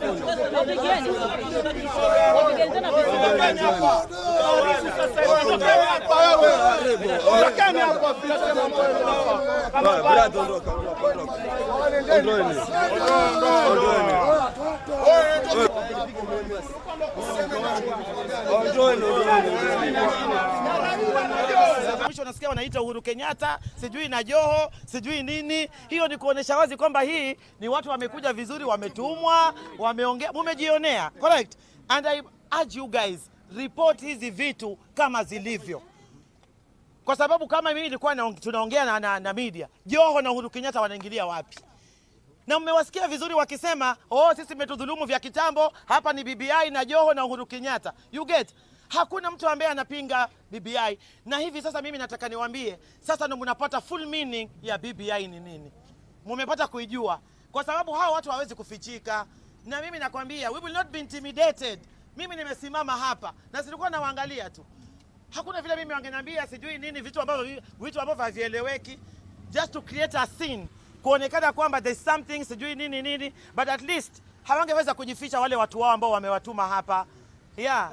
Wapigeni. Wapigeni tena vizuri. Brad, ondoka, ondoka, ondoka. Ondoeni. Ondoeni. Ondoeni, ondoeni, ondoeni. Mwisho nasikia wanaita Uhuru Kenyatta, sijui na Joho, sijui nini. Hiyo ni kuonesha wazi kwamba hii ni watu wamekuja vizuri, wametumwa, wameongea, mumejionea. Correct. And I urge you guys, report hizi vitu kama zilivyo, kwa sababu kama mimi nilikuwa tunaongea na media, Joho na Uhuru Kenyatta wanaingilia wapi? Na mmewasikia vizuri wakisema, oh, sisi mmetudhulumu vya kitambo, hapa ni BBI na Joho na Uhuru Kenyatta. You get? Hakuna mtu ambaye anapinga BBI. Na hivi sasa mimi nataka niwaambie, sasa ndo mnapata full meaning ya BBI ni nini. Mumepata kuijua, kwa sababu hao watu hawawezi kufichika. Na mimi nakwambia, we will not be intimidated. Mimi nimesimama hapa na silikuwa nawaangalia tu. Hakuna vile mimi wangeniambia sijui nini, vitu ambavyo havieleweki, just to create a scene, kuonekana kwamba there's something sijui nini nini, but at least hawangeweza kujificha wale watu wao ambao wamewatuma hapa. Yeah.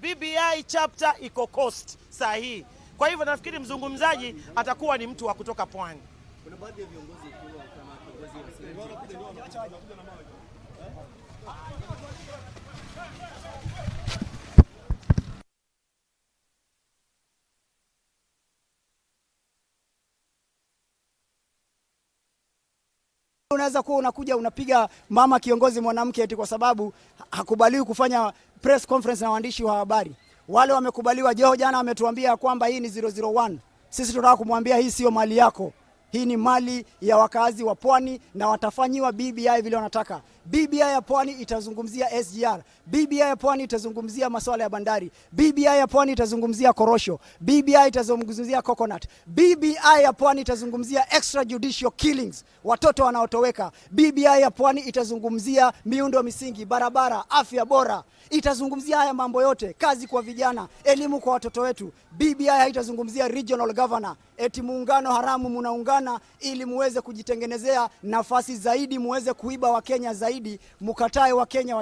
BBI chapter iko Coast saa hii. Kwa hivyo nafikiri mzungumzaji atakuwa ni mtu wa kutoka pwani. Kuna baadhi ya viongozi, ikiwa kama kiongozi wa Unaweza kuwa unakuja unapiga mama kiongozi mwanamke eti kwa sababu hakubaliwi kufanya press conference na waandishi wa habari. Wale wamekubaliwa. Joho jana ametuambia kwamba hii ni 001. Sisi tunataka kumwambia hii sio mali yako. Hii ni mali ya wakazi wa pwani na watafanyiwa BBI vile wanataka. BBI ya pwani itazungumzia SGR. BBI ya pwani itazungumzia masuala ya bandari. BBI ya pwani itazungumzia korosho. BBI itazungumzia coconut. BBI ya pwani itazungumzia extrajudicial killings, watoto wanaotoweka. BBI ya pwani itazungumzia miundo misingi, barabara, afya bora. Itazungumzia haya mambo yote, kazi kwa vijana, elimu kwa watoto wetu. BBI haitazungumzia regional governor, eti muungano haramu munaungana ili muweze kujitengenezea nafasi zaidi, muweze kuiba Wakenya zaidi, mukatae Wakenya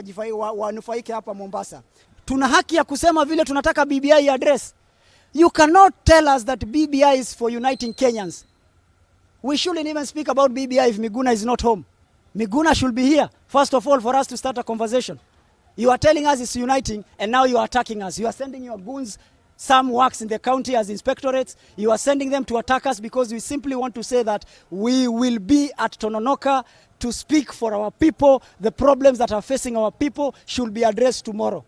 wanufaike hapa Mombasa. Tuna haki ya kusema vile tunataka BBI address. You cannot tell us that BBI is for uniting Kenyans. We shouldn't even speak about BBI if Miguna is not home. Miguna should be here, first of all, for us to start a conversation. You are telling us it's uniting, and now you are attacking us. You are sending your goons, some works in the county as inspectorates. You are sending them to attack us because we simply want to say that we will be at Tononoka to speak for our people. The problems that are facing our people should be addressed tomorrow.